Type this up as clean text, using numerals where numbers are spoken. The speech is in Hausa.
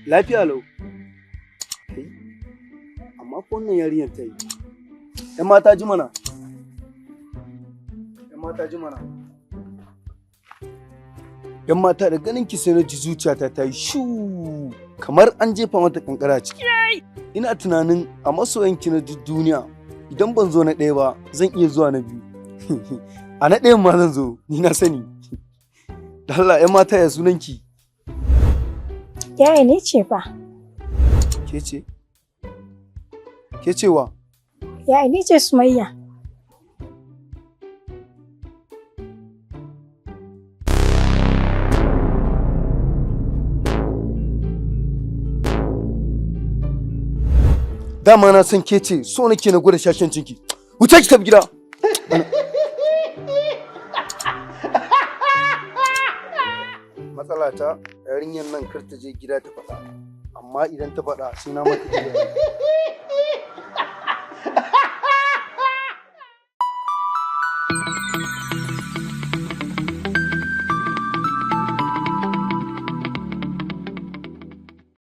Lafiya lau. Kai, amma ko wannan yarinyar ta yi. ‘Yan mata ji mana. ‘Yan mata ji mana. ‘Yan mata da ganin ki sai na ji zuciyata ta yi shu kamar an jefa mata kankara ciki. Ina tunanin a masoyanki na duk duniya idan ban zo na ɗaya ba zan iya zuwa na biyu. A na ɗayan ma zan zo, ni na sani. Da Allah ‘yan mata ya sunanki? Yaya ne ce fa? Ke ce? Ke cewa? Yaya ne ce Sumayya? Dama na san ke ce so nake na gwada shashancinki. Wuce ki tafi gida. Matsala ta yarinyar nan kar ta je gida ta faɗa. Amma idan ta faɗa sai na mata gida.